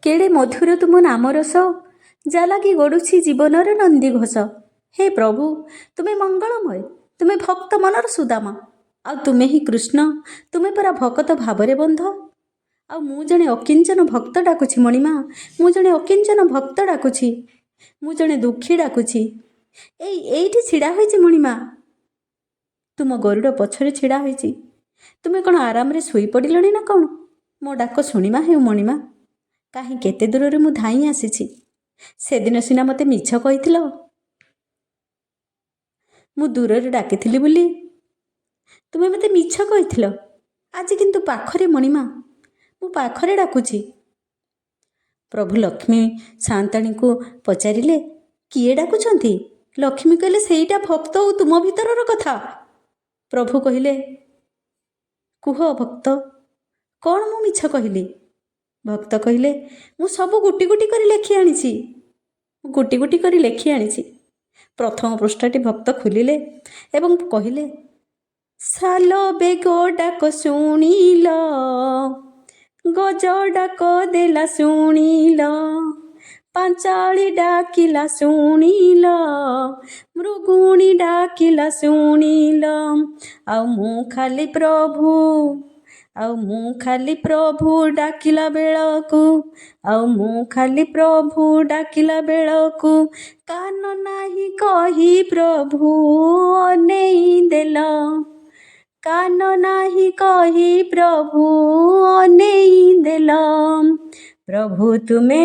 କେଡ଼େ ମଧୁର ତୁମ ନାମରସ, ଯା ଲାଗି ଗଡ଼ୁଛି ଜୀବନର ନନ୍ଦିଘୋଷ। ହେ ପ୍ରଭୁ, ତୁମେ ମଙ୍ଗଳମୟ, ତୁମେ ଭକ୍ତ ମନର ସୁଦାମା, ଆଉ ତୁମେ ହିଁ କୃଷ୍ଣ। ତୁମେ ପରା ଭକତ ଭାବରେ ବନ୍ଧ। ଆଉ ମୁଁ ଜଣେ ଅକିଞ୍ଚନ ଭକ୍ତ ଡାକୁଛି ମଣିମା, ମୁଁ ଜଣେ ଅକିଞ୍ଚନ ଭକ୍ତ ଡାକୁଛି, ମୁଁ ଜଣେ ଦୁଃଖୀ ଡାକୁଛି। ଏଇ ଏଇଠି ଛିଡ଼ା ହୋଇଛି ମଣିମା, ତୁମ ଗରୁଡ଼ ପଛରେ ଛିଡ଼ା ହୋଇଛି। ତୁମେ କ'ଣ ଆରାମରେ ଶୋଇପଡ଼ିଲଣି ନା କ'ଣ? ମୋ ଡାକ ଶୁଣିମା ହେଉ ମଣିମା। କାହିଁ କେତେ ଦୂରରେ ମୁଁ ଧାଇଁ ଆସିଛି। ସେଦିନ ସିନା ମୋତେ ମିଛ କହିଥିଲ, ମୁଁ ଦୂରରେ ଡାକିଥିଲି ବୋଲି ତୁମେ ମୋତେ ମିଛ କହିଥିଲ। ଆଜି କିନ୍ତୁ ପାଖରେ ମଣିମା, ମୁଁ ପାଖରେ ଡାକୁଛି। ପ୍ରଭୁ ଲକ୍ଷ୍ମୀ ସାଆନ୍ତାଣୀଙ୍କୁ ପଚାରିଲେ, କିଏ ଡାକୁଛନ୍ତି? ଲକ୍ଷ୍ମୀ କହିଲେ, ସେଇଟା ଭକ୍ତ ଆଉ ତୁମ ଭିତରର କଥା। ପ୍ରଭୁ କହିଲେ, କୁହ ଭକ୍ତ, କ'ଣ ମୁଁ ମିଛ କହିଲି? ଭକ୍ତ କହିଲେ, ମୁଁ ସବୁ ଗୋଟି ଗୋଟି କରି ଲେଖି ଆଣିଛି, ମୁଁ ଗୋଟି ଗୋଟି କରି ଲେଖି ଆଣିଛି। ପ୍ରଥମ ପୃଷ୍ଠାଟି ଭକ୍ତ ଖୋଲିଲେ ଏବଂ କହିଲେ, ସାଲ ବେଗ ଡାକ ଶୁଣିଲ, ଗଜ ଡାକ ଦେଲା ଶୁଣିଲ, ପାଞ୍ଚାଳି ଡାକିଲା ଶୁଣିଲ, ମୃଗୁଣୀ ଡାକିଲା ଶୁଣିଲ, ଆଉ ମୁଁ ଖାଲି ପ୍ରଭୁ, ଆଉ ମୁଁ ଖାଲି ପ୍ରଭୁ ଡାକିଲା ବେଳକୁ, ଆଉ ମୁଁ ଖାଲି ପ୍ରଭୁ ଡାକିଲା ବେଳକୁ, କାନ ନାହିଁ କହି ପ୍ରଭୁ ଅନେଇ ଦେଲ, କାନ ନାହିଁ କହି ପ୍ରଭୁ ଅନେଇ ଦେଲ, ପ୍ରଭୁ ତୁମେ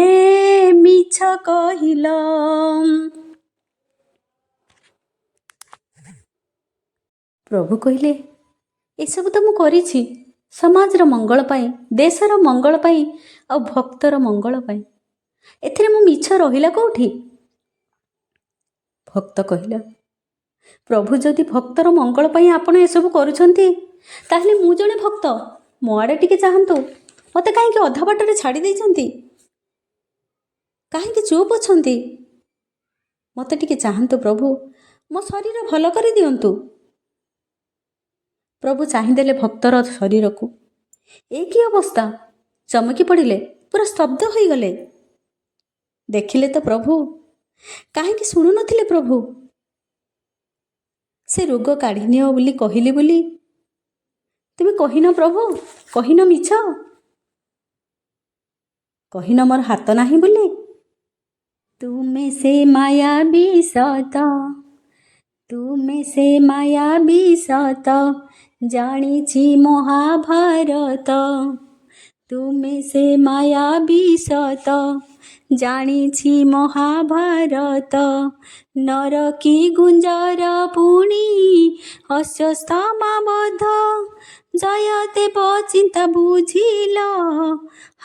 ମିଛ କହିଲ। ପ୍ରଭୁ କହିଲେ, ଏସବୁ ତ ମୁଁ କରିଛି ସମାଜର ମଙ୍ଗଳ ପାଇଁ, ଦେଶର ମଙ୍ଗଳ ପାଇଁ, ଆଉ ଭକ୍ତର ମଙ୍ଗଳ ପାଇଁ। ଏଥିରେ ମୁଁ ମିଛ ରହିଲା କେଉଁଠି? ଭକ୍ତ କହିଲା, ପ୍ରଭୁ ଯଦି ଭକ୍ତର ମଙ୍ଗଳ ପାଇଁ ଆପଣ ଏସବୁ କରୁଛନ୍ତି, ତାହେଲେ ମୁଁ ଜଣେ ଭକ୍ତ, ମୋ ଆଡ଼େ ଟିକେ ଚାହାନ୍ତୁ। ମୋତେ କାହିଁକି ଅଧା ବାଟରେ ଛାଡ଼ି ଦେଇଛନ୍ତି? କାହିଁକି ଚୁପ୍ ଅଛନ୍ତି? ମୋତେ ଟିକେ ଚାହାନ୍ତୁ ପ୍ରଭୁ, ମୋ ଶରୀର ଭଲ କରିଦିଅନ୍ତୁ। ପ୍ରଭୁ ଚାହିଁଦେଲେ ଭକ୍ତର ଶରୀରକୁ। ଏ କି ଅବସ୍ଥା! ଚମକି ପଡ଼ିଲେ, ପୁରା ସ୍ତବ୍ଧ ହୋଇଗଲେ। ଦେଖିଲେ ତ ପ୍ରଭୁ, କାହିଁକି ଶୁଣୁନଥିଲେ ପ୍ରଭୁ? ସେ ରୋଗ କାଢ଼ିନିଅ ବୋଲି କହିଲି ବୋଲି ତୁମେ କହିନ ପ୍ରଭୁ, କହିନ ମିଛ, କହିନ ମୋର ହାତ ନାହିଁ ବୋଲି। ତୁମେ ସେ ମାୟା ବିଷତ, ତୁମେ ସେ ମାୟା ବିଷତ, ଜାଣିଛି ମହାଭାରତ। ତୁମେ ସେ ମାୟା ବିଷତ, ଜାଣିଛି ମହାଭାରତ। ନରକୀ ଗୁଞ୍ଜର ପୁଣି ଅଶ୍ୱତ୍ଥାମାବଧ, ଜୟଦେବ ଚିନ୍ତା ବୁଝିଲ,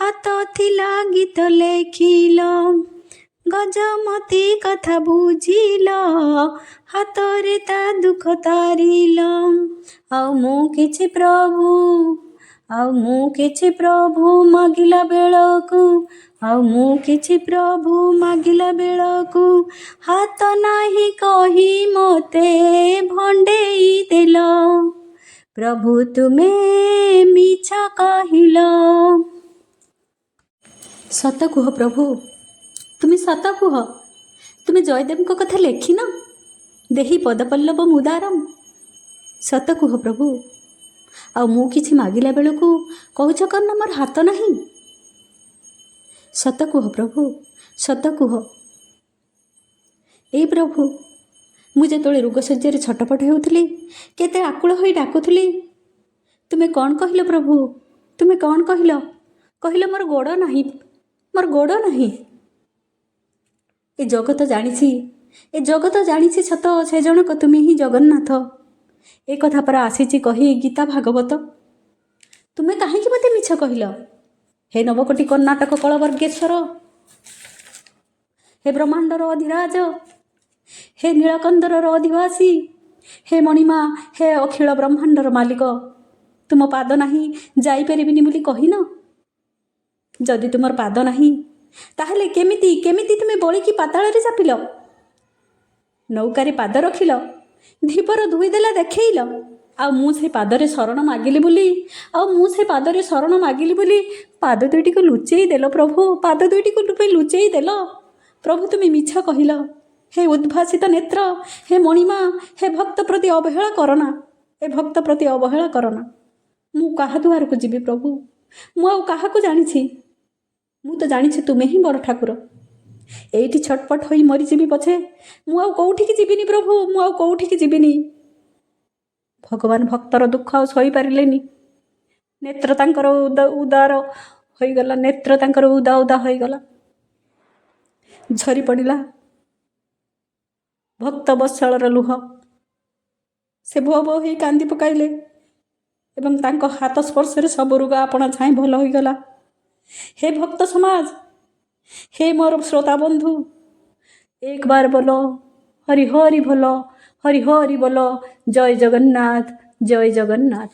ହାତ ଥିଲା ଗୀତ ଲେଖିଲ। ଗଜମତି କଥା ବୁଝିଲ, ହାତରେ ତା ଦୁଃଖ ତାରିଲ। ଆଉ ମୁଁ କିଛି ପ୍ରଭୁ, ଆଉ ମୁଁ କିଛି ପ୍ରଭୁ ମାଗିଲା ବେଳକୁ, ଆଉ ମୁଁ କିଛି ପ୍ରଭୁ ମାଗିଲା ବେଳକୁ, ହାତ ନାହିଁ କହି ମୋତେ ଭଣ୍ଡେଇ ଦେଲ, ପ୍ରଭୁ ତୁମେ ମିଛ କହିଲ। ସତ କୁହ ପ୍ରଭୁ, ତୁମେ ସତ କୁହ, ତୁମେ ଜୟଦେବଙ୍କ କଥା ଲେଖିନ? ଦେହି ପଦପଲ୍ଲବ ମୁଦାରମ। ସତ କୁହ ପ୍ରଭୁ। ଆଉ ମୁଁ କିଛି ମାଗିଲା ବେଳକୁ କହୁଛ କ'ଣ ନା ମୋର ହାତ ନାହିଁ? ସତ କୁହ ପ୍ରଭୁ, ସତ କୁହ। ଏଇ ପ୍ରଭୁ, ମୁଁ ଯେତେବେଳେ ରୋଗଶଯ୍ୟାରେ ଛଟପଟ ହେଉଥିଲି, କେତେ ଆକୁଳ ହୋଇ ଡାକୁଥିଲି, ତୁମେ କ'ଣ କହିଲ ପ୍ରଭୁ? ତୁମେ କ'ଣ କହିଲ? କହିଲ ମୋର ଗୋଡ଼ ନାହିଁ, ମୋର ଗୋଡ଼ ନାହିଁ। ଏ ଜଗତ ଜାଣିଛି, ଏ ଜଗତ ଜାଣିଛି ସତ, ସେ ଜଣକ ତୁମେ ହିଁ ଜଗନ୍ନାଥ। ଏ କଥା ପରା ଆସିଛି କହି ଗୀତା ଭାଗବତ। ତୁମେ କାହିଁକି ମୋତେ ମିଛ କହିଲ? ହେ ନବକୋଟି କର୍ଣ୍ଣାଟକ କଳବର୍ଗେଶ୍ୱର, ହେ ବ୍ରହ୍ମାଣ୍ଡର ଅଧିରାଜ, ହେ ନୀଳକନ୍ଦରର ଅଧିବାସୀ, ହେ ମଣିମା, ହେ ଅଖିଳ ବ୍ରହ୍ମାଣ୍ଡର ମାଲିକ, ତୁମ ପାଦ ନାହିଁ ଯାଇପାରିବିନି ବୋଲି କହିନ? ଯଦି ତୁମର ପାଦ ନାହିଁ, ତାହେଲେ କେମିତି କେମିତି ତୁମେ ବଳିକି ପାତାଳରେ ଚାପିଲ? ନୌକାରେ ପାଦ ରଖିଲ, ଧୀବର ଧୋଇଦେଲା ଦେଖେଇଲ, ଆଉ ମୁଁ ସେ ପାଦରେ ଶରଣ ମାଗିଲି ବୋଲି, ଆଉ ମୁଁ ସେ ପାଦରେ ଶରଣ ମାଗିଲି ବୋଲି ପାଦ ଦୁଇଟିକୁ ଲୁଚେଇ ଦେଲ ପ୍ରଭୁ, ପାଦ ଦୁଇଟିକୁ ତୁମେ ଲୁଚେଇ ଦେଲ ପ୍ରଭୁ। ତୁମେ ମିଛ କହିଲ। ହେ ଉଦ୍ଭାସିତ ନେତ୍ର, ହେ ମଣିମା, ହେ ଭକ୍ତ ପ୍ରତି ଅବହେଳା କରନା, ଏ ଭକ୍ତ ପ୍ରତି ଅବହେଳା କରନା। ମୁଁ କାହା ଦୁଆରକୁ ଯିବି ପ୍ରଭୁ? ମୁଁ ଆଉ କାହାକୁ ଜାଣିଛି? ମୁଁ ତ ଜାଣିଛି ତୁମେ ହିଁ ବଡ଼ ଠାକୁର। ଏଇଠି ଛଟପଟ ହୋଇ ମରିଯିବି ପଛେ, ମୁଁ ଆଉ କୋଉଠିକି ଯିବିନି ପ୍ରଭୁ, ମୁଁ ଆଉ କୋଉଠିକି ଯିବିନି। ଭଗବାନ ଭକ୍ତର ଦୁଃଖ ଆଉ ସହିପାରିଲେନି। ନେତ୍ର ତାଙ୍କର ଉଦାର ହୋଇଗଲା, ନେତ୍ର ତାଙ୍କର ଉଦା ଉଦା ହୋଇଗଲା, ଝରି ପଡ଼ିଲା ଭକ୍ତ ବତ୍ସଳର ଲୁହ। ସେ ଭୋ ଭୋ ହୋଇ କାନ୍ଦି ପକାଇଲେ ଏବଂ ତାଙ୍କ ହାତ ସ୍ପର୍ଶରେ ସବୁ ରୋଗ ଆପଣା ଛାଏଁ ଭଲ ହୋଇଗଲା। ହେ ଭକ୍ତ ସମାଜ, ହେ ମୋର ଶ୍ରୋତା ବନ୍ଧୁ, ଏକ ବାର ବୋଲ ହରି ହରି ବୋଲ, ହରି ହରି ବୋଲ, ଜୟ ଜଗନ୍ନାଥ, ଜୟ ଜଗନ୍ନାଥ।